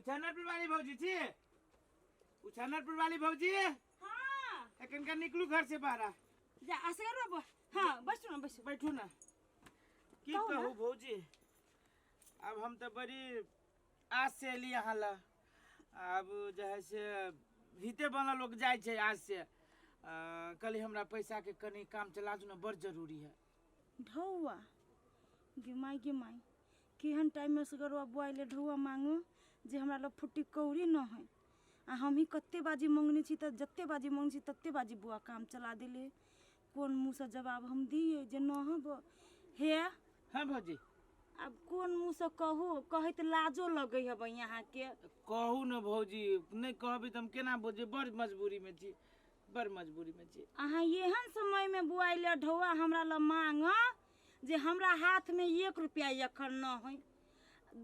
उछानरपुर वाली भौजी छी? उछानरपुर वाली भौजी? हाँ। एखन का निकलू घर से बाहर। जा असगर बाबू। हाँ, बैसू ना, बैसू। बैठू ना। की कहू ना। कहू भौजी, अब हम तो बड़ी आस से एली यहाँ ला। अब जे है से भीते बनल लोग जाइ छै आज से। कहली हमरा पैसा के कनी काम चला दू ना, बड़ जरूरी है। ढौआ गे माय गे माय, केहन टाइम में असगरवा बुआ अइले ढौआ मांगू जे हमरा लग फुट्टी कौड़ी न है। आ हम ही कते बाजी मंगने छी त जते बाजी मंगने छी तते बाजी बुआ काम चला देले। कोन मुँह से जवाब हम दिए जे न हब हे? हाँ भौजी। अब कोन मुँह से कहू, कहैत लाजो लगै हब यहाँ के। कहू न भौजी, नहीं कहबी त हम केना बुझबै, बड़ मजबूरी में छी, बड़ मजबूरी में छी। अहाँ एहन समय में बुआ अइले ढौआ हमरा लग मांग जे हमरा हाथ में 1 रुपया एखन न है।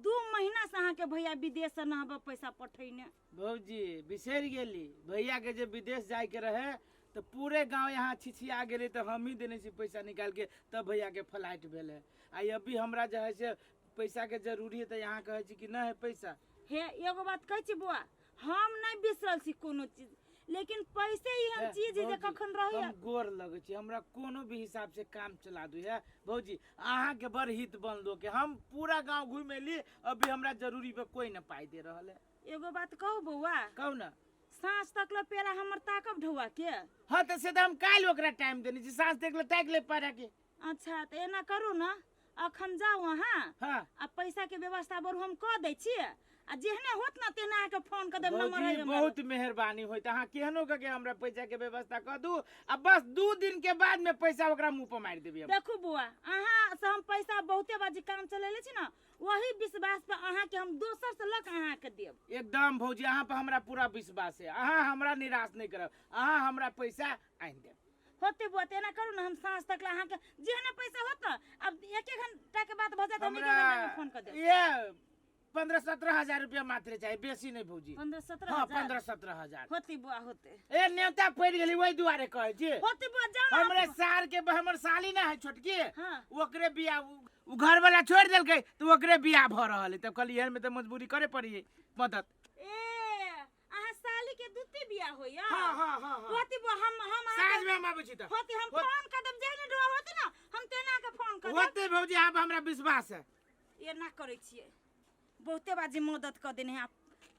2 महीना से अहाँ के भैया विदेश से न हब पैसा पठैने। भौजी बिसरि गेली, भैया के जे विदेश जाय के रहे तो पूरे गांव यहाँ छिछिया गेलै, तो हम ही देने छी पैसा निकाल के, तब भैया के फ्लाइट भेल है। आ अभी हमरा जे है से पैसा के जरूरी है, तो यहाँ कहै छी कि न है पैसा। हे एगो बात कहै छी बुआ, हम नहीं बिसरल छी कोनो चीज, लेकिन पैसे एहन हे, चीज है जे भौजी, कखन रहै। हम गोर लगै छी, हमरा कोनो भी हिसाब से काम चला दू। हे भौजी, अहाँ के बड़ हित बनलो के हम पूरा गांव घूम एली, अभी हमरा जरूरी पे कोई न पाई दे रहल है। एगो बात कहू बौआ? कहू ना। साँझ तक ल पेड़ा हमर ताकब ढौआ के। हाँ तो से तो हम काल्हि ओकरा टाइम देने छी, साँझ तक ल ताकि ले पारा के। अच्छा तो एना करू ना, अखन जाउ अहाँ। हाँ। आ पैसा के व्यवस्था बरू हम कऽ दै छी, आ जेहने होत ना तेना अहाँके फोन कऽ देब, नंबर भौजी, है हमरा। बहुत मेहरबानी होइत, अहाँ केहनो कऽ के हमरा पैसा के व्यवस्था कऽ दू, आ बस 2 दिन के बाद में पैसा ओकरा मुंह पर मारि देबै हम। देखू बौआ, अहाँ से हम पैसा बहुते बाजी काम चलेले छी ना, वही विश्वास पर अहाँ के हम दोसर से लऽ के अहाँ के देब। एकदम भौजी, अहाँ पर हमरा पूरा विश्वास है, अहाँ हमरा निराश नहीं करब, अहाँ हमरा पैसा आनि देब। होते बुआ, तो एना करू ना, हम साँझ तक ला अहाँ के जेहने पैसा होत ना, अब एक एक घंटा के बाद भऽ जायत, हम एक एक घंटा में फोन कऽ देब। ये 15-17 हजार रुपया मात्र चाहिए, बेसी नहीं भौजी। 15-17 हाँ, हजार? 15-17 हजार। होते बुआ, होते। ए नेता पड़ गेली वही दुआरे कहै छी। होते बुआ, जाओ ना। हमरे सार के हमर साली ना है छोटकी, हाँ। ओकरे बियाह उ घर वाला छोड़ देलकै तो ओकरे बियाह भ रहल है, तब कहली एहन में तो मजबूरी करे पड़ी मदद। ए अहाँ साली के दूती बियाह होइया? हाँ, हाँ, हाँ, हाँ। होती बुआ, हम अहाँ साँझ के- में हम आबै छी तऽ। होती, हम फोन कर देब, जेहने डोआ होती ना हम तेना के फोन कर देब। होते भौजी, आब हमरा विश्वास है। एना करै छियै, बहुते बाजी मदद कऽ देने है।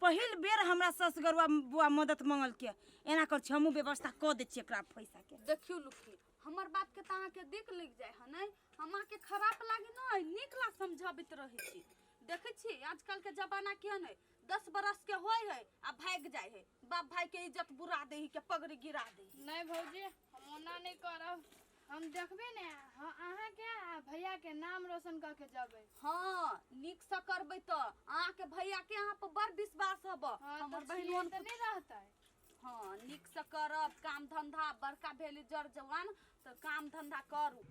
पहिल बेर हमरा ससगरुआ बुआ मदद मंगल के, एना कर छी हमहूँ व्यवस्था कऽ दै छियै एकरा पैसा के। देखियौ लुखी, हमर बात के तऽ अहाँके दिक लागि जाइ है नहि, हम अहाँके खराब लागे नहि, नीक ला समझाबैत रहै छी। देखै छी आजकल के जमाना केहन है, 10 बरस के होय है आ भागि जाइ है, बाप भाई के इज्जत बुरा दे है के पगड़ी गिरा दे है। नहीं भौजी, हम ओना नहीं करब, हम देखबे ने, हाँ, अहाँके आ भैया के नाम रोशन कऽ के जबै। हाँ, नीक से करबै तऽ अहाँके भैया के अहाँ पर बड़ विश्वास हब। हाँ, हमर तऽ बहिन छियै ओहन तऽ नहि रहतै। हाँ, नीक से करब काम धंधा, बड़का भेली जर जवान तऽ काम धंधा करू।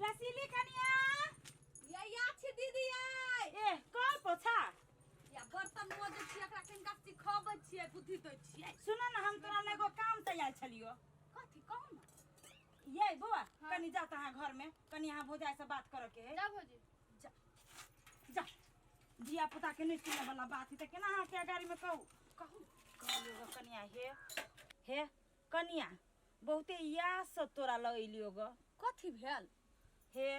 रसीली कनिया। या या छी दीदी आइ। ए, कर पोछा। या बर्तन मोजै छियै, एकरा कनिका सिखबै छियै, बुद्धि दै छियै। सुन न, हम तोरा लए एगो काम से आयल छलियो। कथी कहू न? ये बौआ, हाँ। कनी जा त अहाँ घर में, कनी अहाँ भौजाई से बात करऽ के है। जा भौजी। जा। जा। धिया पुता के नहीं सुने वाला बात है त केना अहाँ के अगाड़ी में कहू? कहू। कहलियो गो कनिया, हे हे कनिया, बहुते याद से तोरा लग अइलियो गो। कथी भेल? हे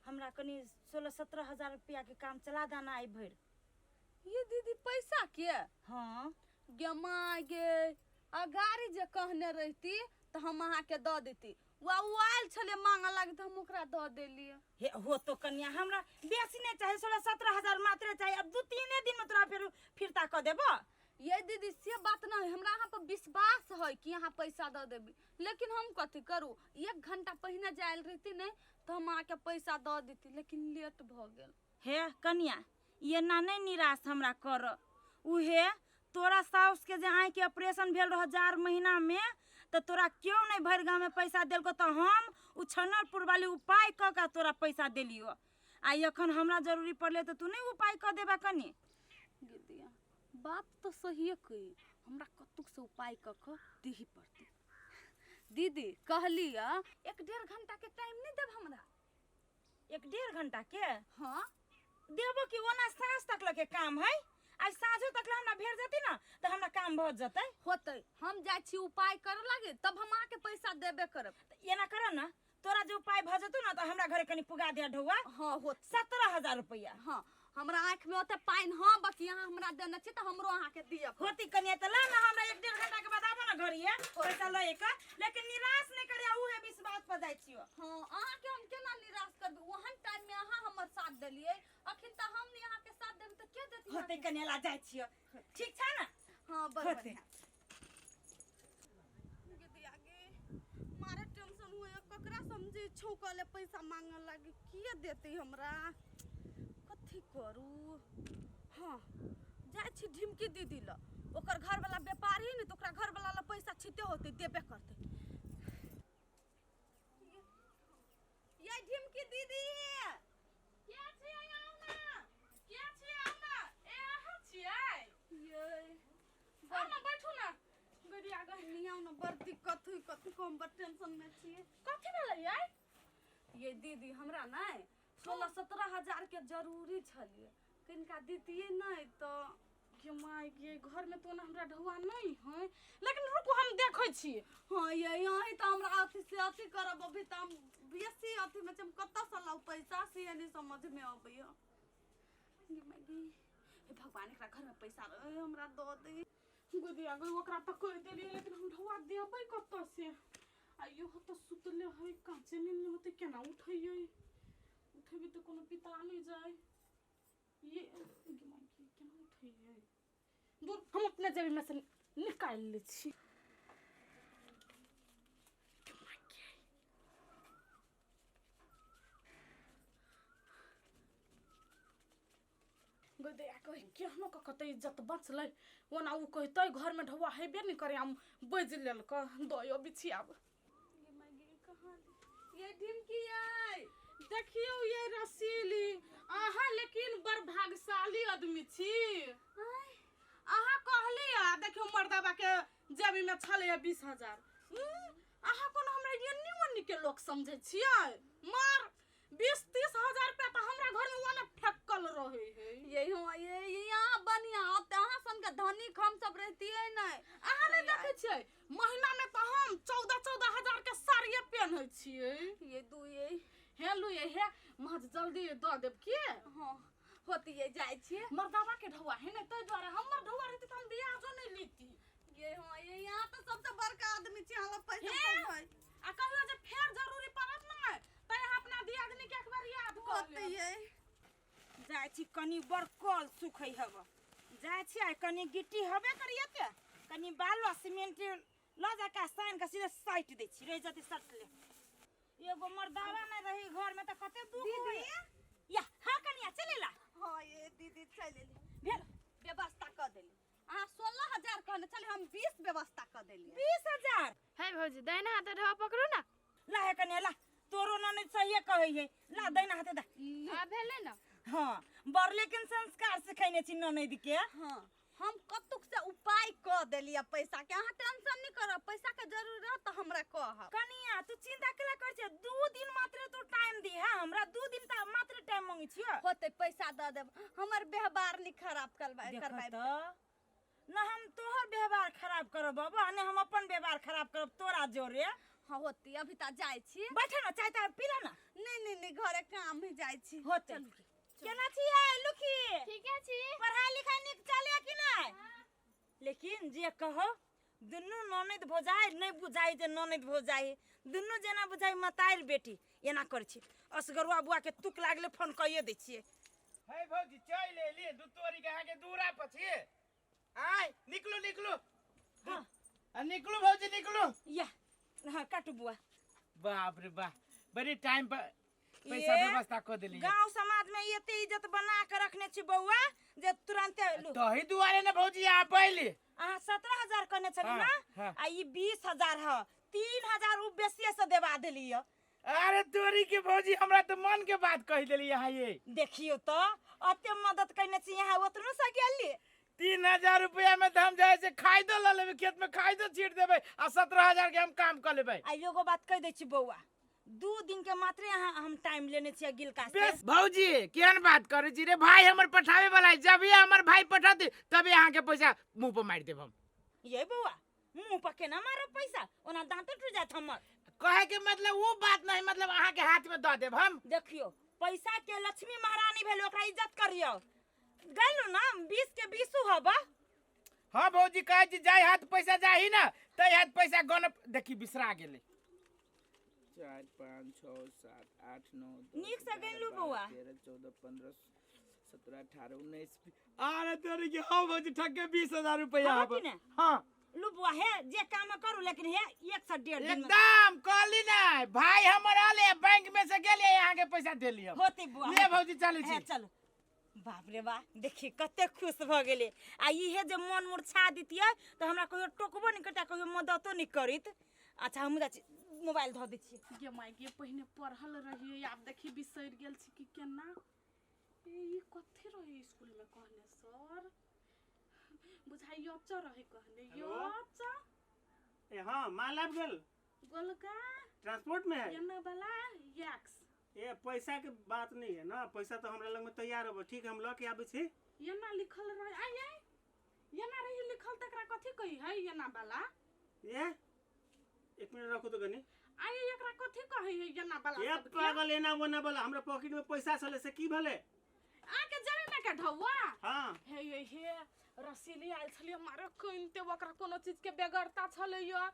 हमरा कनी 16-17 हजार रुपया के काम चला दाना आई भरि। ये दीदी पैसा के? हाँ। गे माय गे, अगाड़ी जे कहने रहती तऽ हम अहाँके दऽ देती। वा उ आयल छलै मांगऽ लागी तऽ हम ओकरा दऽ देलियै। हे हो तो कनिया, हमरा बेसी नहीं चाही, 16-17 हजार मात्र चाही। अब 2-3 दिन में तोरा फेर फिरता कऽ देबो। ये दीदी से बात नहीं, हमरा अहाँ पर विश्वास है कि अहाँ पैसा दऽ देबी, लेकिन हम कथी करू, 1 घंटा पहिने जे आयल रहती ने तऽ हम अहाँके पैसा दऽ देती, लेकिन लेट भऽ गेल। हे कनिया, एना नहीं निराश हमरा कर। उहे तोरा साउस के जे आँखि के ऑपरेशन भेल रह 4 महीना में, तो तोरा क्यों नहीं भरि गाँव में पैसा देलको, तो हम उ छनरपुर वाली उपाय कऽ के तोरा पैसा देलियो। आ एखन हमरा जरूरी पड़ले तो तू नहीं उपाय कऽ देबा कनी? दीदिया बात तो सहिए कही, हमरा कतुक से उपाय कऽ के दिही पड़तै। दीदी कहलिया 1-1.5 घंटा के टाइम नहीं देब हमरा? 1-1.5 घंटा के? हाँ। देबो कि ओना साँझ तक लके काम है, आज साँझो तक ला जतै ने तऽ हमरा काम भऽ जतै। होतै, हम जाइ छी उपाय करे लागी, तब हम अहाँके पैसा देबे करब। तऽ एना कर ने, तोरा जे उपाय भऽ जेतौ ने तऽ हमरा घरे कनि पुगा दे ढौआ। हाँ होत। 17,000 रुपैआ। हाँ, हमरा आँखि में ओते पानि हाँ, बाकी अहाँ हमरा देने छी तऽ हमरो अहाँके दिअ पड़त। होती कनिया, तऽ ला ना हमरा 1-1.5 घंटा के बाद आबो ना घरिये पैसा लए के, लेकिन निराश नहीं करिया, उहे विश्वास पर जाइ छियो। हाँ, अहाँके हम केना निराश करबै? ओहन टाइम में अहाँ हमर साथ देलियै, अखन तऽ हम नहि अहाँके साथ देबै तऽ के देतै? होते कनिया, ला जाइ छियो, ठीक छै ना? हाँ, बड़ होते। बढ़िया। दीदी आगे मारे टेंशन हुए, ककरा समझे छौंकले पैसा मांगे लागी, किए देते हमरा? कथी करू? हाँ, जाइ छी ढिमकी दीदी ल, ओकर घर वाला व्यापारी ने, तऽ ओकरा घर वाला ल पैसा छिते होते, देबे करते। ये ढिमकी दीदी। के छियै? आउ ना। के छियै? आउ ना। ए, अहाँ छियै? ये। आउ ना, बैठू ना। गड़िया गई। नियाउ ने, बड़ दिक्कत हुई, कथी को हम बड़ टेंशन में छियै। कथी भेलै यै? ये दीदी, हमरा नहि 16-17 हजार के जरूरी छलियै, कनिका दितियै नहि तऽ? गे माय गे, घर में तो ना हमरा ढौआ नहीं है, लेकिन रुकू, हम देखै छी। हाँ ये, यही तऽ हमरा अथी से अथी करब। अभी तऽ हम बेसी अथी में छी, हम कतऽ से लाउ पैसा से नहि समझ में अबैया। गे माय गे, हे भगवान, एकरा घर में पैसा रहे, हमरा दऽ दे। गोदिया गई, ओकरा तऽ कहि देलियै, लेकिन हम ढौआ देबै कतऽ से? आ इहो तऽ सुतले है, काँचे नींद होतै, केना उठैयै? उठेबै तऽ कोनो पिता नहि जाय। ये गे माय गे, केना उठैयै? दूर, हम अपने जेबी में से निकालि लै छी। गे माय गे। गोदिया कहि केहनो कऽ कतऽ इज्जत बचलै। ओना ओ कहितै घरमे ढौआ हेबे नहि करै, हम बाजि लेलकै दऽ अबै छी आब। गे माय गे, कहाँ ये ढिमकी आइ? देखियौ ये रसीली, अहाँ लेकिन बड़ भाग्यशाली आदमी छी। अहाँ कहली आ देखियौ, मर्दाबा के जेबी में छलैए 20,000। अहाँ कोनो हमरा एन्नी ओन्नी के लोक समझै छियै? मार, 20-30 हजार रुपया तऽ हमरा घर में ओने फेकल रहे है। ये हाँ, ये ये यहाँ बढ़िया होते, अहाँ सन के धनिक हम सब रहतियै नहि। अहाँ नहि देखै छियै, महीना में तऽ हम 14-14 हजार के साड़िये पेन्है छियै। ये दू ये। हे लू ये, हे महज जल्दी दऽ देब की? हाँ होतियै, जाइ छियै। मर्दाबा के ढौआ है ने, ताहि दुआरे। हमर ढौआ रहती तऽ हम बियाहो नहि लीती। ये हाँ ये, यहाँ तऽ सबसे बड़का आदमी छी, अहाँ लग पैसा हे? सब है। आ कहियो जे फेर जरूरी पड़त ने तऽ अहाँ अपना दियादनी के एक बार याद कऽ लेब। होतियै। जाइ छी, कनि बड़ कल सुखै हब, जाइ छी। आ कनि गिट्टी हबे करिए ते कनि बालू आ सीमेंट लऽ जाके सानि के सीधे साटि दै छी, रहि जतै सटले। एगो मर्दावा नहि रही घर में तऽ कते दुख होय या। हाँ कनिया, चले ला। हाँ ये दीदी, चलि एली। भेल। व्यवस्था कऽ देली। अहाँ 16,000 कहने छलियै, हम 20 व्यवस्था कऽ देलियै। 20,000। हे भौजी, दाहिना हाथे ढौआ पकड़ू ना। ला हे कनिया, ला, तोरो ननद सहिए कहै है। ला, दैना हाथे दा। आ भेलै ना? हाँ, बड़ लेकिन संस्कार सिखैने छी ननद के। हाँ, हम कतुक से उपाय कऽ देलियै पैसा के, अहाँ टेंशन नहि करब। पैसा के जरूरी रहत तऽ हमरा कहब। कनिया, तू चिंता केला कर छै? 2 दिन मात्र तू टाइम दी है हमरा, 2 दिन ता मात्र टाइम मांगे छियो। होतै, पैसा दऽ देब। हमर व्यवहार नहि खराब करबै। देखो। करबै। तऽ न हम तोहर व्यवहार खराब करब बाबा, ने हम अपन व्यवहार खराब करब तोरा जोरे। हाँ होती, अभी तऽ जाइ छी। बैठ ना, चाय ताय पी ना। नहीं नहीं नहीं, घरे काम में जाइ छी। होते। चलू। केना छियै लुखी? ठीके छी। पढ़ाई लिखाई नीक चले कि नहीं? लेकिन जे कहो, दुनू ननद भौजाइ नहि बुझाइ जे ननद भौजाइ, दुनू जेना बुझाइ मतारि बेटी। एना करै छी, असगरुआ बुआ के तुक लागले, फोन कइए दै छियै। हे भौजी, चलि एली? दू तोरी के अहाँके दूरा पर छी। आय निकलू, निकलू। हाँ। आ निकलू भौजी, निकलू। या, हाँ, काटू बुआ। बाप रे बाप, बड़ी टाइम पर पैसा ये व्यवस्था कऽ देलियै। गांव समाज में एते इज्जत बना के रखने छी बौआ जे तुरंते लू। तही दुआरे ने भौजी यहाँ पहले। अहाँ 17,000 कहने छली हाँ, ना? हाँ। आ ई 20,000 ह, 3,000 उ बेसिए से देबा देली य। अरे तोरी के भौजी, हमरा तो मन के बात कहि देली यहाँ ये। देखियो तो, अते मदद करने छी यहाँ, ओतनो से गेली। 3,000 रुपया में तो हम जाए से खादो लऽ लेबै, खेत में खादो छीट देबै आ 17,000 के हम काम कऽ लेबै। आ एगो बात कहि दै छी बौआ, 2 दिन के मात्रे अहाँ हम टाइम लेने छियै गिलका से। बेस भौजी, केहन बात करै छी रे? भाई हमर पठावे वाला है। जब ये हमर भाई पठाते तबे अहाँ के पैसा मुंह पर मारि देब हम। ये बौआ, मुंह पर केना मारब पैसा? ओना दांतो टूट जात हमर। कहे के मतलब वो बात नहीं, मतलब अहाँ के हाथ में दऽ देब हम। देखियो, पैसा के लक्ष्मी महारानी भेल, ओकरा इज्जत करियो। गेलू ना, 20 के 20 हबा। हाँ भौजी, कहै छी जाहि हाथ पैसा जाही ना ताहि हाथ पैसा गन। देखी, बिसरा गेलै। 4, 5, 6, 7, 8, 9, 10, नीक से गनि लू बौआ। 13, 14, 15, 17, 18, 19। अरे तोरी के, हाँ भौजी, ठके 20,000 रुपया। हबो कि ने? हाँ। लू बौआ, हे जे काम करू, लेकिन हे 1 से 1.5 दिन में। एकदम कहली ना, भाई हमर आले बैंक में से गेलिए, यहाँ के पैसा देली हम। होते बौआ। ले भौजी, चलै हे छी। चल। बाप रे बा, देखी कते खुश भऽ गेलै। आ इहे जे मन मुरझा दितियै तऽ हमरा कहियो टोकबो नहि करितै, कहियो मदतो नहि करित। अच्छा, हम जाइ छी, मोबाइल धऽ दै छियै। गे माय गे, पहिने पढ़ल रहियै, आब देखी बिसरि गेल छी कि केना। ए, ई कथी रही स्कूल में कहने सर? बुझाइ यच रहे कहने। हेलो? यच। ए हाँ, माल आबि गेल। गोलका। ट्रांसपोर्ट में है। एना वाला यक्स। ए, पैसा के बात नहीं है ना, पैसा तो हमरा लग में तैयार हो। ठीक है, हम लऽ के आबै छी। एना लिखल रहे, आइ आइ, एना रही लिखल, तकरा कथी कही है एना वाला? ए, एक मिनट रखू तो कनी। आइ, एकरा कथी कही है एना वाला? ए सबके? पागल, एना ओना वाला हमरा पॉकेट में पैसा छलै से की भेलै? आके जेबी में के ढौआ। हाँ। हे हे हे, रसीली आयल छलियै मारे कनिते, ओकरा कोनो चीज के बेगरता छलैया।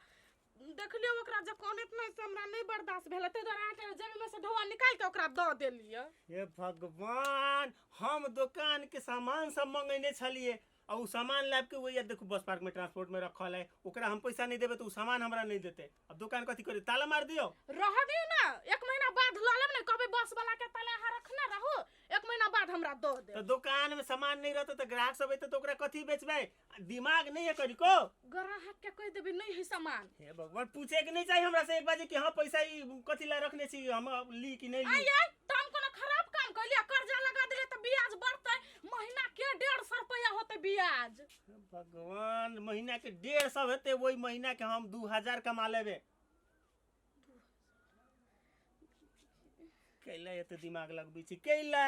देखलियै ओकरा जे कनैत नहि से हमरा नहि बर्दाश्त भेलै, ताहि दुआरे अहाँके जेबीमे से ढौआ निकालि के ओकरा दऽ देलियै। हे भगवान, हम दोकान के सामान सब मंगेने छलिए आ उ सामान लाबि के वही देखू बस पार्क में ट्रांसपोर्ट में रखल है। ओकरा हम पैसा नहीं देबै तऽ उ सामान हमरा नहीं देते। अब दोकान कथी करी? ताला मार दियो। रह दियौ ने, एक महीना बाद लऽ लेब ने। कहबै बस वाला के ताला अहाँ रखने रहू, एक महीना बाद हमरा दऽ देब। तऽ दोकान में सामान नहीं रहते तऽ ग्राहक सब एते तऽ ओकरा कथी बेचबै? दिमाग नहीं है कनिको? ग्राहक के कहि देबै नहि है सामान। हे भगवान, पूछे के नहीं चाहिए हमरा से एक बार कि हाँ, पैसा ई कथी ला रखने छी, हम ली कि नहीं आइ ली? आइ, तऽ हम कोनो खराब काम कैलियै? कर्जा लगा देलियै तऽ ब्याज बढ़तै, महीना के 150 रुपैआ होतै ब्याज। हे भगवान, महीना के 150 हेतै, वही महीना के हम 2000 कमा लेबै। कैला एते दिमाग लगबै छी, कैला?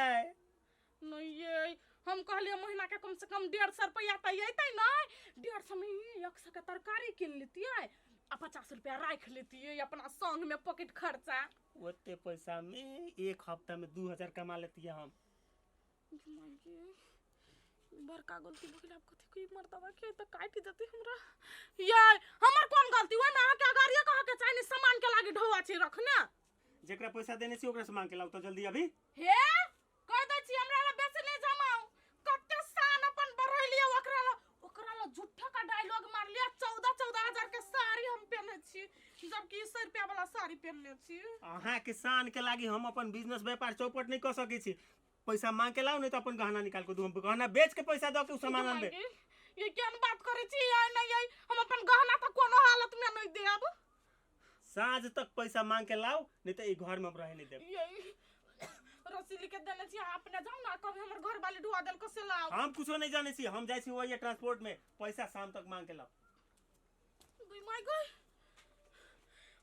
नहि ये, हम कहलियै महीना के कम से कम 150 रुपैआ तऽ अयतै। नहि, 150 में 100 के तरकारी कीन लेतियै आ 50 रुपैआ राखि लेतियै अपना संग में पॉकेट खर्चा। ओते पैसा में एक हफ्ता में 2000 कमा लेतियै हम। बड़का गलती भऽ गेलै। आब कथी कही मर्दबा के? तऽ काटि देतै हमरा। ये हमर कोन गलती ओहिमे? अहाँके अगाड़िए कहके चाही ने, सामान के लागी ढौआ छै रखने। जेकरा पैसा देने छी ओकरा से मांग के लाउ तऽ जल्दी अभी। हे, कहि दै छी, हमरा ला बेसी नहि जमाउ। कते शान अपन बढ़ेलियै ओकरा ला, ओकरा ला झूठा का डायलॉग मारलियै। 14-14 हजार के साड़ी हम पहने छी, जबकि 100 रुपया वाला साड़ी पहनने छी। अहाँ के शान के लागी हम अपन बिजनेस व्यापार चौपट नहीं कऽ सकै छी। पैसा मांग के लाउ, नहीं तो अपन गहना निकाल के दू। हम गहना बेच के पैसा दऽ के उ सामान अनबै। ये केहन बात करै छी? आइ नहि आइ, हम अपन गहना तऽ कोनो हालत में नहि देब। साँझ तक पैसा मांग के लाउ, नहीं तो ई घर में हम रहे नहीं देब। ये रसीली के देने छी, अहाँ अपने जाउ ना, कभी हमर घर वाली ढुआ देलको से लाउ। हम कुछो नहीं जाने छी। हम जाइ छी वही ट्रांसपोर्ट में, पैसा शाम तक मांग के लाउ। गई माय गई,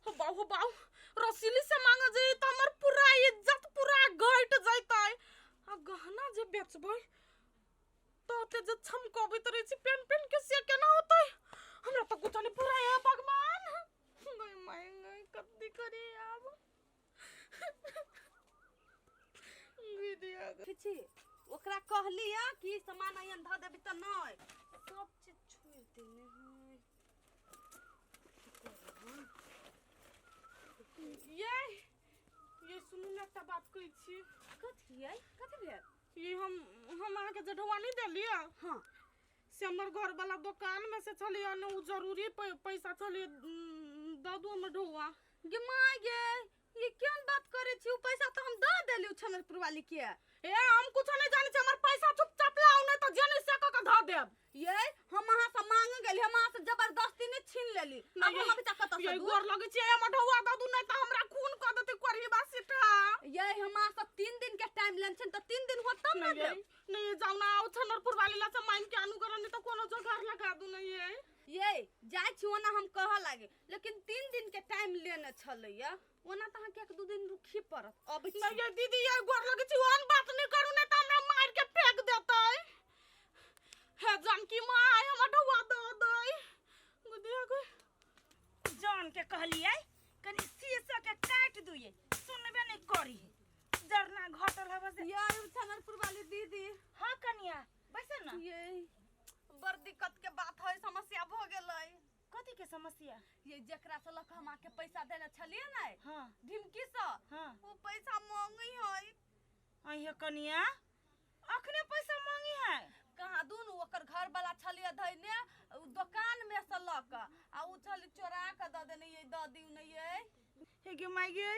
हो बाऊ हो बाऊ, रसीली से मांगे जे त हमर पूरा इज्जत पूरा घट जैतै। आ गहना जे बेचबै त ओते जे छमकबैत रहै छी पेन पेन के, से केना होतै? हमरा त कुछो नहीं पूरा। हे भगवान, गई माय गई, कथी करी आब? छी ओकरा कहलियै कि सामान अयन धऽ देबी तऽ नहि, सब चीज छोड़ि देने है। ये सुनू ने, एकटा बात कहै छी। कथी यै? कथी भेल? ये हम अहाँके जे ढौआ नहि देलियै, से हमर घर वाला दोकान में से छलियै ने, उ जरूरी पैसा छलियै। दऽ दू हमर ढौआ। गे माय गे, ये केहन बात करै छी? उ पैसा तऽ हम दऽ देली छनरपुर वाली के। ए, हम कुछो नहीं जानै छी। हमर पैसा चुपचाप लाउ, नहीं तऽ जे नहीं से कऽ के धऽ देब। ये हम अहाँ से मांगे गेली, हम अहाँ से जबरदस्ती नहीं छीन लेली। अब हम अभी तक कतऽ ये से दू? गोर लगै छी, हमर ढौआ दऽ दू, नहीं तऽ हमरा खून कऽ देतै कोरही बासीटा। ये हम अहाँ से 3 दिन के टाइम लेने छियनि तऽ 3 दिन होत तब ने नहीं देब। नहीं, जाउ ना, आओ छनरपुर वाली ला से मांग के आनू कर, नहीं तऽ कोनो जोगाड़ लगा दू। नहीं ये ये ये जाइ छी ओना हम कहऽ लागे, लेकिन 3 दिन के टाइम लेने छलैया। ओना तऽ अहाँके 1-2 दिन रुकही पड़त। अबै छी। नहीं ये दीदी, ये गोर लगे छी, ओहन बात नहीं करू, नहीं तऽ हमरा मार के फेंक देतै। हे जानकी माय, हमरा ढुआ दऽ दै गुदिया गो। जान के कहलियै कनि शीशो के काटि दियै, सुनबे नहि करी। जरना घटल हवे से। ये छनरपुर वाली दीदी। हाँ कनिया, बैसे ना। ये बड़ दिक्कत के बात है, समस्या भऽ गेलै। कथी के समस्या? ये जेकरा से लऽ कऽ हम अहाँके पैसा देने छलियै ने, ढिमकी से, ओ पैसा मांगै है। अहे कनिया, अखने पैसा मांगी है? कहाँ दुनू ओकर घर वाला छलियै धैने उ दोकान में से लऽ कऽ, आ उ छली चोरा कऽ दऽ देने। ये दऽ दियौ ने ये। हे गे माय गे,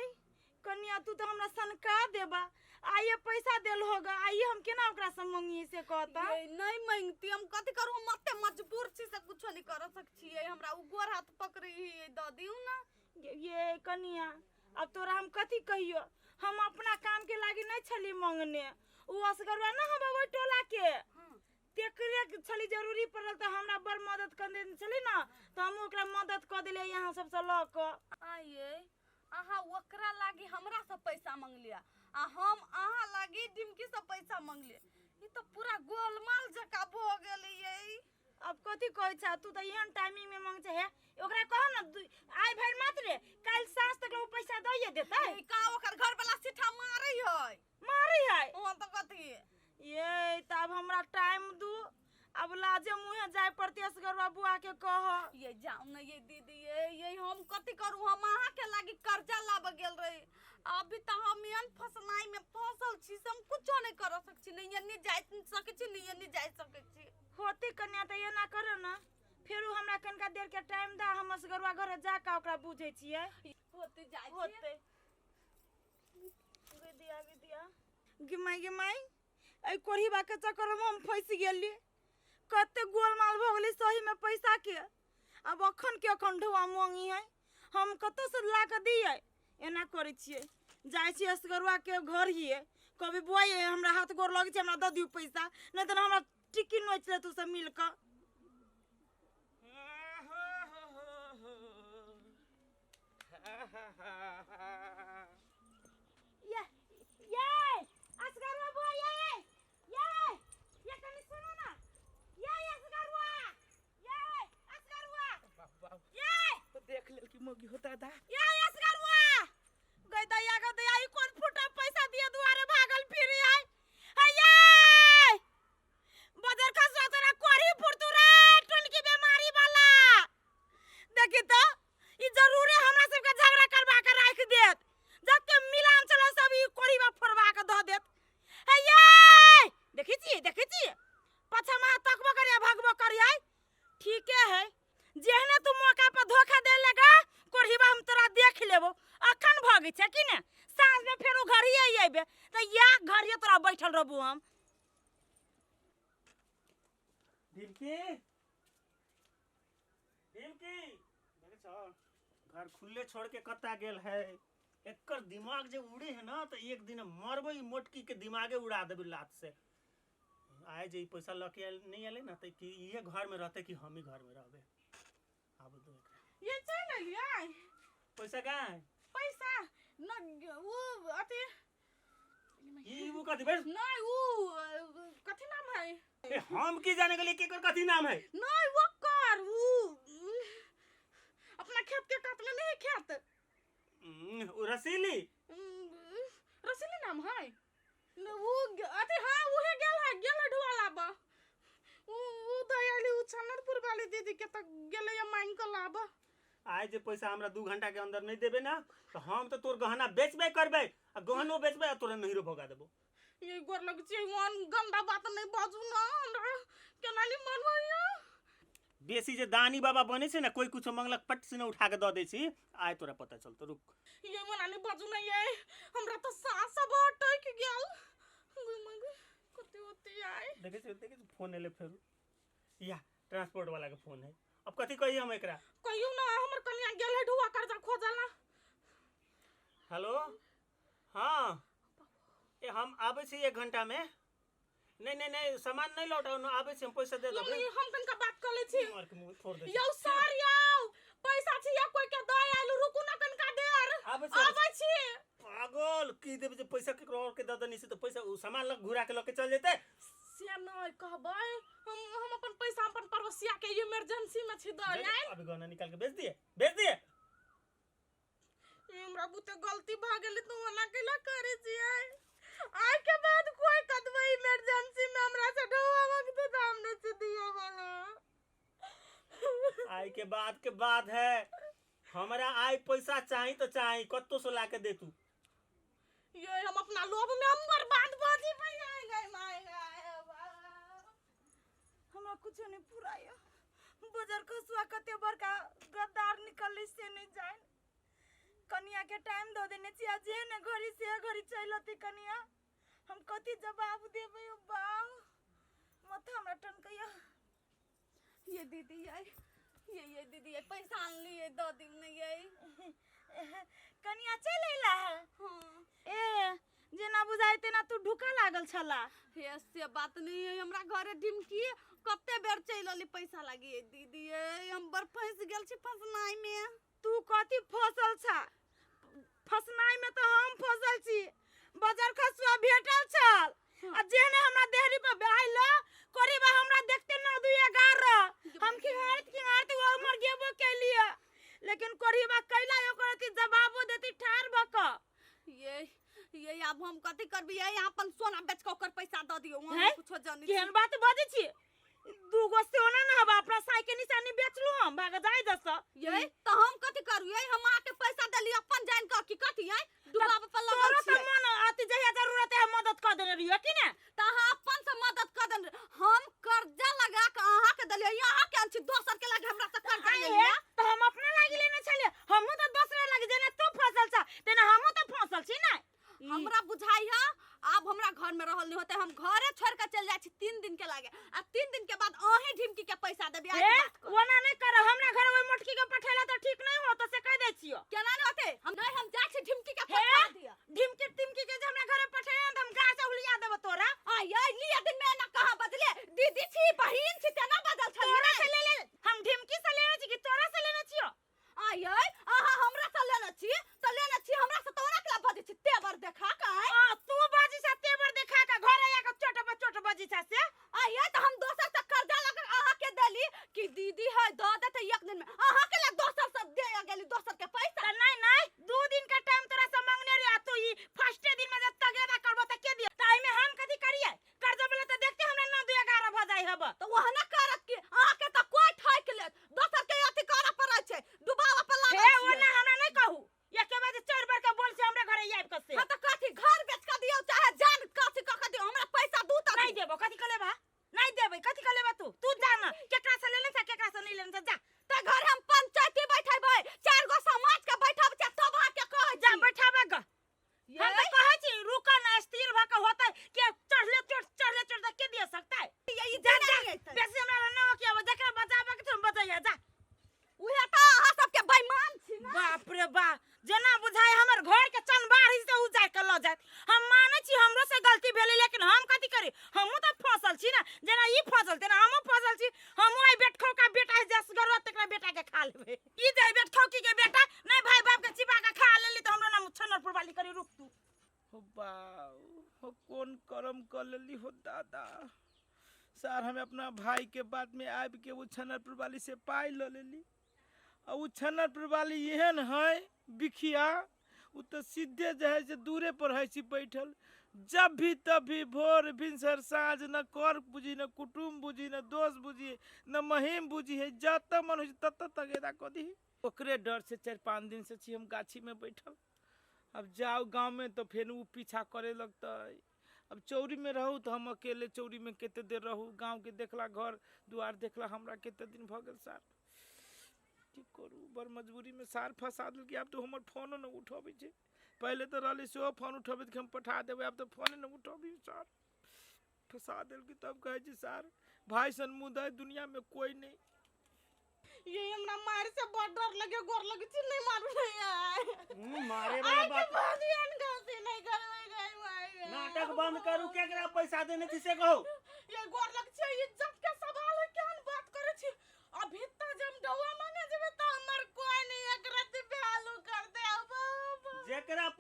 कनिया, तू तो हमरा सनका देबा। आइए पैसा देल होगा, आइए हम केना ओकरा से मांगिए से कहता? ये नहीं मांगती, हम कथी करू? हम मते मजबूर छी से कुछो नहीं कर सक छियै। हमरा उ गोर हाथ पकड़ी ही, दऽ दियौ ने। ये कनिया, अब तोरा हम कथी कहियो? हम अपना काम के लागी नहीं छली मांगने। उ असगरवा ना हम ओहि टोला के, तेकरे छली जरूरी पड़ल, तऽ हमरा बड़ मदद कर देने छली ना, तऽ हम ओकरा मदद कऽ देलियै यहाँ सबसँ लऽ कऽ। आइए अहाँ ओकरा लागी हमरा से पैसा मंगलियै आ हम अहाँ लागी डिमकी से पैसा मंगलियै। ई तऽ पूरा गोलमाल जकाँ भऽ गेलै ये। अब कथी कहै छ तू? तऽ एहन टाइमिंग में मांग छै। हे, ओकरा कह न, आइ भरि मात्र, काल्हि साँझ तक ओ पैसा दैये देतै। ई का ओकर घर वाला सीठा मारै है। मारै है? वहाँ तऽ कथी। ये तऽ अब हमरा टाइम दू, अब लाजे मुँहे जाय पड़तै असगरवा बुआ के कह। ये जाउ ने ये दीदी। ये हम कथी करू? हम अहाँ के लागी कर्जा लाबऽ गेल रही। अभी तऽ हम एहन फसनाई में फंसल छी से हम कुछो नहीं कर सक छी। नहीं एन्नी जाय सकै छी, नहीं एन्नी जाय सकै छी। होते कन्या, तऽ एना करो ना, फेरो हमरा कनिका देर के टाइम दा, हम असगरवा घरे जाके ओकरा बुझै छियै। होते जाइ छी। होते। गे दिया, गे दिया, गे माय, गे माय, एहि कोढ़ीबा के चक्कर में हम फंसि गेली। कते गोलमाल भऽ गेलै सही में पैसा के। आब अखन के अखन ढौआ मांगी है, हम कतऽ से ला कऽ दियै? एना करै छियै, जाइ छियै असगरुआ के घर हियै, कभी बुआ ये, हमरा हाथ गोर लगै छै, हमरा दऽ दियौ पैसा, नहि तऽ हमरा टिक्की नोचि लेत सब मिल कऽ। ये ये असगरुआ बुआ, ये ये ये कनी सुनो ना। ये असगरुआ, ये असगरुआ। बाप बाप। ये। तो देख लेल कि मौगी होता दा। ये असगरुआ, गई दैया, गई दैया, ई कोन फूटा पैसा दिए दुआरे भागल फिरी है? हे ये बजर खसुआ, तोरा कोढ़ी फुटतु रे, टुनकी बीमारी वाला। देखी तो, ई जरूरे हमरा सबके झगड़ा करवा के राखि देत। जते मिलान चले सब ई कोढ़ीबा फोड़वा के दऽ देत। हे ये देखै छियै, देखै छियै, पाछा महा तकबो करिया, भगबो करिया। ठीके है, जेहने तू मौका पर धोखा दे लगा कोढ़ीबा, हम तोरा देख लेबो। अखन भगै छै कि ने, साँझ में फेरो घरिये अयबे तऽ या घरिये तोरा बैठल रहबो हम। ढिमकी, ढिमकी, देखे छौ घर खुले छोड़ के कत्ता गेल है? एकर दिमाग जे उड़ी है ना, तो एक दिन मरबै, ई मोटकी के दिमागे उड़ा देबै लात से। आए जे ई पैसा लऽ के आयल नहीं एलै ना, तऽ कि इहे घर में रहते कि हम ही घर में रहबे? आब दो एकरा। ये चलि एलियै? पैसा कहाँ है? पैसा न उ अथी। ई उ कथी भेल? नहीं, उ कथी नाम है? ए, हम की जाने गेलियै केकर कथी नाम है। नहीं, ओकर उ अपना खेत के कात में नहीं खेत। उ रसीली। रसीली नाम है न, उ अथी, हाँ, उहे गेल है, गेल है ढुआ लाबऽ। उ उ दयाली उ चनरपुर वाली दीदी के तक गेलै या मांग के लाबऽ। आइ जे पैसा हमरा 2 घंटा के अंदर नहीं देबे ना, तो हम तो तोर गहना बेचबे करबे, आ गहनो बेचबे आ तोरा नहिरो भगा देबो। ये गोर लग छी, ओहन गंदा बात नहीं बाजू ना, हमरा केना नहीं मन होइया। बेसी जे दानी बाबा बने छै ने, कोई कुछो मंगलक पट से उठा के दऽ दै छी। आइ तोरा पता चलतो, रुक। ये मना नहीं बाजू ना, ये हमरा तो सांस सब अटक गेल। गई मगे, कते होती आए। देखे छी, देखे छी, फोन एले फेरू। या ट्रांसपोर्ट वाला के फोन है। अब कथी कही हम एकरा? कहियो ना, हमर कनिया गेल है ढुआ कर्जा खोजला। हेलो, हाँ, ए हम आबै छी 1 घंटा में। नहीं नहीं नहीं, सामान नहीं लौटाउ न, आबै छी हम, पैसा दे देबै। मम्मी, हम तनका बात कर ले छी। मर के मुंह फोड़ दे। यौ सर यौ, पैसा छी या कोई के दऽ आयल, रुकू ना कनिका देर। आबै छी। आबै छी। पागल की देबै जे पैसा केकरो और के दऽ देनी से तऽ पैसा ओ सामान लग घुरा के लऽ के चल जेतै। से नहि कहबै, हम अपन पैसा अपन पड़ोसिया के इमरजेंसी में छी दऽ आयल। अभी गहना निकाल के बेच दिए, बेच दिए। हमरा बुते गलती भऽ गेलै, तू ओना कैला करै छियै? आइ के बाद कोई कतबो इमरजेंसी में हमरा से ढौआ मांगते तऽ हम नहि छी दिए वाला। आइ के बाद के बाद है, हमरा आइ पैसा चाही तो चाही, कत्तो से ला के दे तू। ये हम अपना लोभ में हम बर्बाद भऽ जेबै। आइ गई माय गई। हमरा कुछो नहीं फुराया, बजर खसुआ कते बड़का गद्दार निकललै से नहीं जान। कनिया के टाइम दऽ देने छी आ जे ने घड़ी से घड़ी चलि अतै कनिया, हम कथी जवाब देबै? ओ बाउ, माथा हमरा टनकैया। ये दीदी ये दीदी ये पैसा आनलियै, दऽ दियौ ने ये। कनिया चलि अयला है? हाँ। ए जेना बुझाइ तेना तू ढुका लागल छला। हे से बात नहीं है, हमरा घरे ढिमकी कते बेर चलि अली पैसा लागी। ये दीदी ये हम बड़ फंसि गेल छी फंसनाइ में। तू कथी फसल छा? फसनाइ में तऽ हम फसल छी। बजर खसुआ भेटल छल आ जेहने हमरा देहरी पर आइल करीब हमरा देखते 9 2 11, हम खिंगारत खिंगारत वो उमर गेबो केलिए, लेकिन कोरीबा कैला ओकर अथी जवाबो देती ठार भऽ कऽ। ये आब हम कथी करबी? ये अपन सोना बेच के ओकर पैसा दऽ दियौ, हम हैं? कुछो जानै छी। केहन बात बजै छी? दूगो सोना न हवा अपना साई के निशानी बेचलू हम, भाग जाय दस। ये तो हम कथी करू? ये हम अहाँके पैसा देली अपन जान कऽ की कथी है डुबाबऽ पर लगल तोरो तऽ छियै। मन अथी जहिया जरूरत है मदद कऽ देने रहियो कि ने? तऽ अहाँ अपन से मदद कऽ देने, हम कर्जा लगा के अहाँके देलियै, अहाँके अनछि दोसर के लागे हमरा से कर्जा आइ लेलियै। हे, तऽ हम अपना लागी लेने छलियै, हमहूँ तऽ दोसरे लागी, जेना तू फसल छ तेना हमहूँ तऽ फसल छी ने। हमरा बुझाइ है आब हमरा घर में रहल नहीं होते, हम घरे छोड़ के चल जाइ छी 3 दिन के लागे, आ 3 दिन के बाद अहीं ढिमकी के पैसा देबी। आइ हे के बात कर। ओना नहीं कर, हमरा घर ओहि मोटकी के पठेला तऽ ठीक नहीं होतो, से कह दै छियो। केना नहीं होते? हम नहीं, हम जाइ छी ढिमकी के हे? पठा दिअ। ढिमकी टिमकी के जे हमरा घरे पठेला तऽ हम गाड़ से हुलिया देबो तोरा। आय आय लिया दिन में ना कहाँ बदले, दीदी छी बहिन छी तेना बदल छलियै। तोरा से ले ले, हम ढिमकी से लेने छी कि तोरा से लेने छियो? आय आय अहाँ हमरा से लेने छी तऽ लेने छी हमरा से, तोरा के बजै छी तेवर देखा के? आय आ तू बाजी छा तेवर देखा के, घरे आके चोट पर चोट बजी छा से। आय आय तऽ हम दोसर से कर्जा लगा के अहाँ के देली कि दीदी है दऽ देतै एक दिन में, अहाँ के लग दोसर से दे गेली दोसर के पैसा। तऽ नहीं नहीं, 2 दिन का टाइम तोरा से मांगने रही आ तू ई फर्स्टे दिन में जब तगेदा करबो तऽ के दिया? तऽ एहिमे हम कथी करियै? कर्जा वाला तऽ देखते हमरा 9 2 11 भऽ जाइ हब। तऽ ओहने करत कि अहाँ के तऽ कोई ठकि लेत, दोसर के अथी करऽ पड़ै छै, डुबाबऽ पर हे लागल छियै। ओना हमरा नहीं कहू, एके बार 4 बार के बोल से हमरा घरे आबि कऽ से। हाँ तऽ कथी घर बेच कऽ दियौ चाहे जान कथी कऽ कऽ दियौ, हमरा पैसा दू तऽ नहीं देबो। कथी कऽ लेबा? नहीं देबै, कथी कऽ लेबा तू? तू जा ना, केकरा से लेने छ केकरा से नहीं लेने छ, जा। तऽ घर हम पंचायती बैठेबै, 4 गो समाज के बैठब छै तब अहाँ के कहै जा छी। बैठाबा ग। हम तऽ कहै छी रुक ना, स्थिर भऽ कऽ होतै के चढ़ले चोट चढ़ले चोट तऽ के दिया सकता है? ये ई जा दिन जा नहि अयतै। बेसी हमरा लग नहि ओकियाबो, जकरा बचाबऽ के छै हम बचैया जा। उहे तऽ अहाँ सबके बेईमान छी ने। बाप रे बा, जेना बुझाय हमर घर के चनबार ही से उ जाय के लऽ जायत। हम मानै छी हमरो से गलती भेलै, लेकिन हम कथी करी? हमहूँ तऽ फसल छी ने, जेना ई फसल तेना हमहूँ फसल छी। हमहूँ आइ बेटखौका बेटा जसगरुआ तकरा बेटा के खा लेबै। ई जे बेटखौकी के बेटा नहीं भाई बाप के चिपा के खा लेली तऽ हमरो नाम छनरपुर वाली करी। रुक तू। हो बाऊ, हो कोन करम कर लेली हो दादा। सार हम अपना भाई के बात में आबि के वो छनरपुर वाली से पाइ लऽ लेली, आ ओ छनरपुर वाली एहन है बिखिया, उ तऽ सीधे जे है से दूरे पर है छी बैठल, जब भी तब भी भोर भिनसर साँझ, न कर बुझी न कुटुम्ब बुझी न दोस्त बुझी न महिम बुझी है, जतऽ मन होइ छै ततऽ तगेदा कऽ दीही। ओकरे डर से 4-5 दिन से छी हम गाछी में बैठल। अब जाउ गाँव में तऽ फेर उ पीछा करे लगतै। अब चौरी में रहू तऽ हम अकेले चौरी में कते देर रहू? गाँव के देखला घर दुआर देखला हमरा कते दिन भऽ गेल सार, की करू? बड़ मजबूरी में सार फंसा देलकै। आब तऽ हमर फोनो नहि उठबै छै, पहिले तऽ रहलै सेहो फोन उठबैत कि हम पठा देबै, आब तऽ फोने नहि उठबै, सार फंसा देलकै। तब कहै छै सार भाई सन मुँह दुनिया में कोई नहीं। ये हमरा मारे से बड़ डर लगे, गोर लगे छी, नहीं मारू नहीं आय। मारे वाला आइ के बात बाद एहन गलती नहीं करबै गई माय गे। नाटक बंद करू, केकरा पैसा देने छी से कहू। ये गोर लग छै, इज्जत के सवाल है, केहन बात करै छी? अभी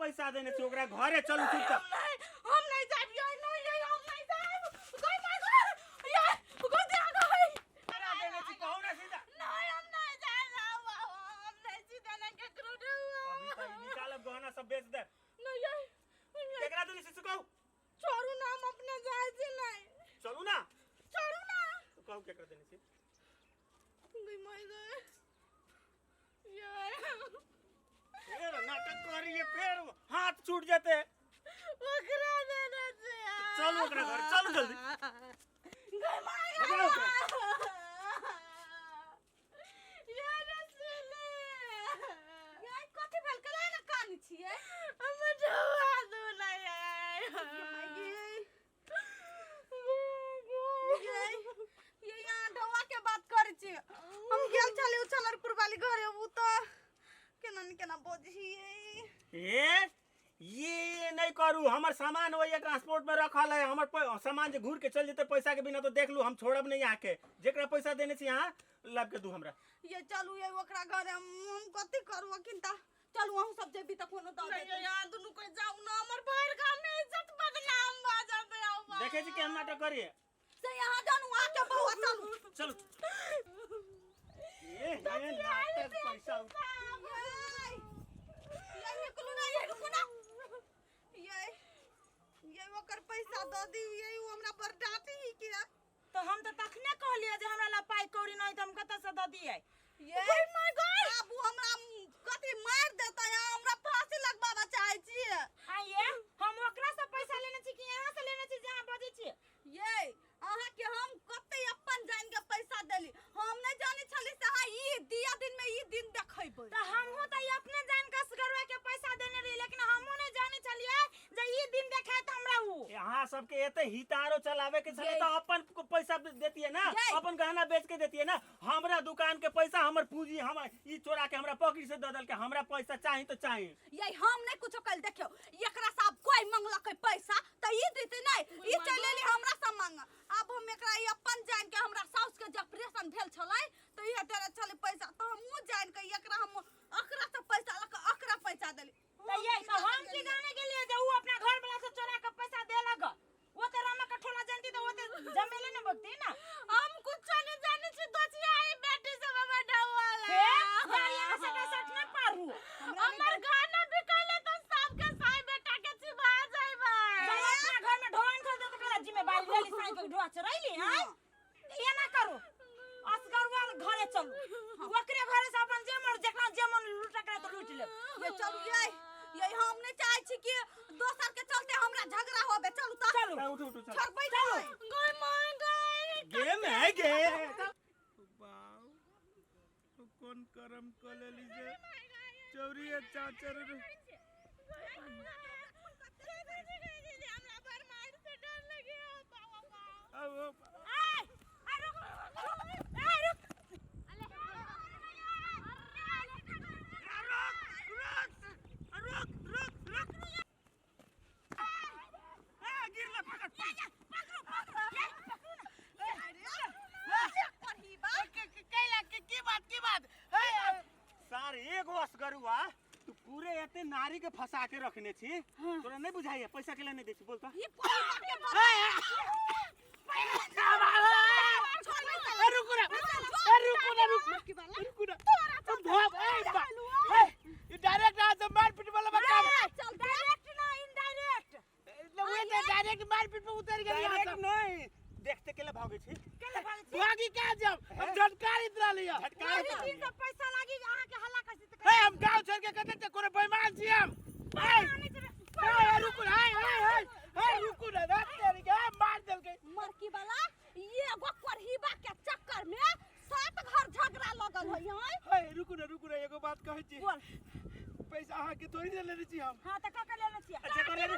पैसा देने छी ओकरा घरे चलू चुपचाप। नहीं, हम नहीं जाब ये, नहीं ये, हम नहीं जाब। गई my घर ये, गई दे गई। केकरा देने छी कहू ना सीधा। नहीं, हम नहीं जाब, हम नहीं सीधा ना केकरो अभी तो ई निकालब गहना सब बेच दे। नहीं ये, केकरा देने छी से कहू। छोड़ू ना, हम अपना जाए छी नहीं। चलू ना। छोड़ू ना। तो कहू केकरा देने छी। गई my घर ये। फेर नाटक करिए, फेर हाथ छूट जेते। ओकरा देने छी। चलू ओकरा घर, चलू जल्दी। गई my ओकरा घर ओकरा। ये रसले ये कथी भेल केला ना कान छियै? हम ढुआ दू ना ये। ये ये यहाँ ढौआ के बात करै छी। हम गेल छली उछलरपुर वाली घरे, उ तऽ केना ने केना बजहियै। ए ये नहीं करू, हमर सामान वही ट्रांसपोर्ट में रखल है। हमर सामान जे घूर के चल जेते पैसा के बिना तो देख लू, हम छोड़ब नहीं आके। जेकरा पैसा देने छी यहाँ लाब के दू हमरा। ये चलू ये ओकरा घरे, हम कथी करू अखिन तऽ? चलू अहूँ सब जेबी तऽ कोनो दऽ नहीं देतै। यहाँ दुनू कोई जाऊ ना, हमर भरि गाँव में इज्जत बदनाम भऽ जेतै। आउ बा। देखे छी केहन नाटक करिए। से यहाँ जानू आके बौआ चलू। चलू। ए ये नाटक पैसा ये ये निकलू ना, ये रुकू ना, ये ये ओकर पैसा दऽ दियौ। ये उ हमरा बड़ डांटी के। तो हम तो तखने कहलिए जे हमरा ला पाई कौड़ी नहीं तो हम कतऽ से दऽ दियै। ये बाबू हमरा कथी मारि देतै, अहाँ हमरा फांसी लगबाबऽ चाहै छियै। आइए हम ओकरा से पैसा लेने छी कि यहाँ से लेने छी जे अहाँ बजै छियै? ये अहाँ के हम कते अपन जान के पैसा देली, हम नहीं जाने छली से अहाँ ई दिया दिन में ई दिन देखैबै। तो हमहूँ तऽ ई अपने जान के असगरवा के पैसा देने रही, लेकिन हमहूँ नहीं जाने छलियै जे ई दिन देखायत हमरा उ। अहाँ सबके एते हितारो चलावे के छले ये। तो अपन को पैसा देतिए ना, ये। अपन गहना बेच के देतिए ना। हमरा दुकान के पैसा, हमर पूंजी, हम ई चोरा के हमरा पॉकेट से दऽ देलकै। हमरा पैसा चाही तो चाही। ये हम नहीं कुछो कल देखियो, एकरा से आब कोई मंगलकै पैसा तऽ ई देते नहीं, ई चलि एली हमरा से मांग। आब हम एकरा ई अपन जान के, हमरा साउस के जे ऑपरेशन भेल छलै तऽ इहे देने छलै पैसा, तऽ हमहूँ जान के एकरा हम ओकरा से पैसा लऽ के ओकरा पैसा देली। तऽ ये तऽ हम की जाने गेलियै जे उ अपना घर वाला से चोरा के पैसा देलक। ओ तऽ रामा कठोला जानती तऽ ओ तऽ जमेले ने बगती ना। हम कुछो नहीं जाने छी दोचिया, ई बेटी सब हमर ढौआ ला। हे गाड़िया में सटा सट न पारू। हमर गहना बिकैले तऽ सबके साई बेटा के चिबा जाइबै। जब अपना घर में ढोआन खा दे तो कला जिम्मेवारी लेली साई के ढोआ चोरैली। हैं एना करू, असगरवा घरे चलू, ओकरे घरे से अपन जे मन जेकरा जे मन लूटक रहे तो लूट लेब। ये चलू ये ये हम नहीं चाहे छी कि दोसर के चलते हमरा झगड़ा होबे। चलू तऽ चलू। उठू उठू चलू। छोड़बै नहीं। गई मां गई। गेम है गे। बाऊ कोन करम क लेली जे चौरी चाचर रे। हमरा बड़ मार से डर लगे। अब ए आ रुक रुक, ए रुक। रुक रुक रुक ए गिरला पकड़। कैला के की बात, की बात हे? सर एगो असगरुआ तू पूरे एते नारी के फंसा के रखने छी, तोरा नहीं बुझाइए पैसा के लिए नहीं दै छी? बोल तो। ई परिवार के बात ए रुकू ना, ए रुकू ना, रुकू रुकू ना, तुम धोब ए बा ए ई डायरेक्ट आज मारपीट वाला बा काम। चल डायरेक्ट ना इनडायरेक्ट। ले वे डायरेक्ट मारपीट पे उतर गेल। डायरेक्ट नहीं देखते के लिए भागे छी। केले भागै छी? भागी का जब हम झटकारी रहली है। झटकार वही दिन से पैसा लागी अहाँ के हल्ला कर छी। ए हम गांव छोड़ के कते ते कोनो बेईमान छी हम? ए ए रुकू ना, ए ए ए ए रुकू ना, रात तेरी के मार देलकै। मरकी वाला ये एगो कोरहीबा के चक्कर में सात घर झगड़ा लगल है यहाँ। ए रुकू ना, रुकू ना, एगो बात कहै छी। बोल। पैसा अहाँ के थोड़ी ने लेने छी हम। हां तऽ ककर लेने छियै? अच्छा कर लेने।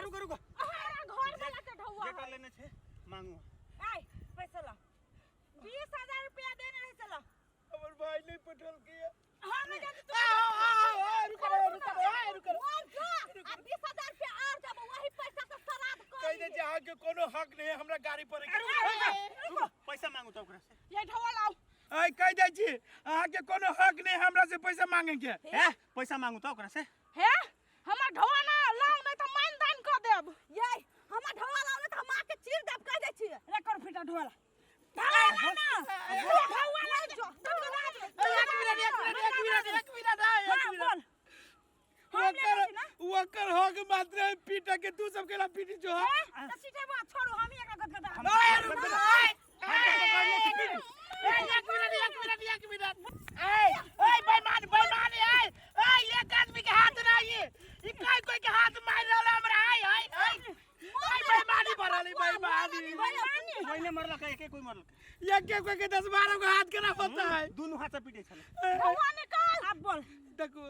रुको रुको, हमरा घर वाला के ढौआ जेकर लेने छे मांगू। ए पैसा ला, 20,000 रुपया देने रहे। चलो हमर भाई नहीं पठल के। हम नहीं जानती। आ आ आ रुको ना, रुको ना, ए रुको ना। और जो आ 20,000 रुपया और जब वही पैसा से श्राद्ध कर कहि दे जे अहाँ के कोनो हक नहीं है हमरा गाड़ी पर। रुको, पैसा मांगू तो ओकरा से। ये ढौआ लाओ। ऐ कहि दै छी अहाँ के कोनो हक नहीं है हमरा से पैसा मांगे के। ए पैसा मांगू तो ओकरा से। हे हमर ढोआ ना लाउ, नहीं तो मान दान क देब। ये हमर ढोआ लाउ ने त हम आके चीर देब, कह दै छी। रे कर फिटा ढोला ढोला ना, ढोआ ला जो। एक मिनट, एक मिनट, एक मिनट, एक मिनट, एक हां मिनट। बोल। हम लेने ओकर छी ना। ओकर हक मात्र पीटा के, तू सब केला पीटी जो है। ए, त सीटे बा छोड़ो, हम ही एकरा गदगदा। ओए रुक, ओए ए, एक मिनट, एक मिनट, एक मिनट। ए ए, बेईमान, बेईमान, ए ए, एक आदमी के हाथ ना, ये ई कोई कोई के हाथ मार रहल हमरा। ए ए ए ए, बेईमानी भरल है, बेईमानी। कोई ने मरलक, एके कोई मरलक। एक एक कोई के 10 12 को हाथ केना होता है? दुनू हाथ से पीटे छले। ढोआ निकाल। अब बोल। देखो,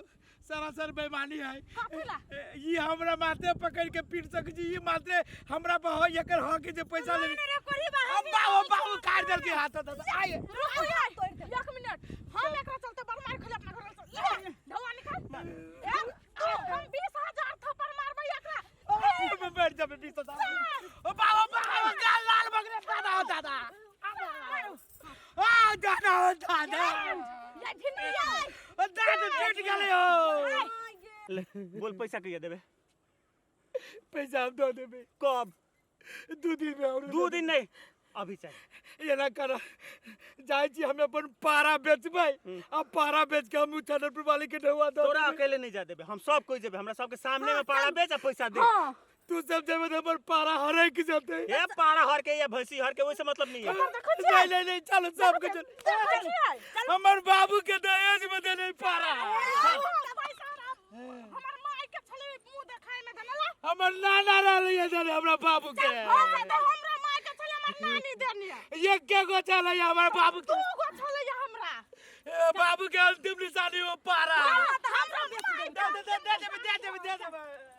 सरासर बेईमानी है। कथी ला? ये हमरा माथे पकड़ के पीट सक छी, ये माथे हमरा पर हो, एकर हक जे पैसा ले। रे कोरी बा। अब बाबू बाबू काट देल के हाथ तो आए। रुको यार, एक मिनट। हम एकरा चलते बड़ मार खेले अपना घर से। ले ढोआ निकाल। एक दू, हम 20,000 थप्पड़ मारबै एकरा। ओ मैं बैठ जाबे 20,000। ओ बाबू बाबू, गाल लाल बगरे। दादा हो दादा, आ दादा हो दादा। ये भिंडी ये। ओ दादा टूट गेलै हो। ले बोल, पैसा कहिया देबे? पैसा हम दो देबे। कब? 2 दिन में और। 2 दिन नहीं, अभी चाहिए। एना कर, जाइ छी हम अपन पारा बेचबै आ पारा बेच के हम उ चनरपुर वाली के ढौआ दऽ तोरा देबै। अकेले नहीं जा देबे, हम सब कोई जेबे। हमरा सबके सामने में पाड़ा बेच आ पैसा दे। हां। तू सब जेबै तऽ हमर पारा हरैक जेतै। ए पाड़ा हर के या भैंसी हर के, वैसे मतलब नहीं है। नहीं नहीं नहीं, चलो सबके चल। देखै छियै। हमर बाबू के दहेज में देने पारा। पैसा हमर माय के छलै मुंह देखाय में देनला। हमर नाना रहलै देने हमरा बाबू के। हां, तऽ हमरा माय के छलै, हमर नानी देने। एके गो छलै हमर बाबू के। दू गो छलै हमरा। ए, बाबू के अंतिम निशानी वो पारा। हां, तऽ हमरा माय दे दे दे, दे देबै, दे देबै, दे देबै।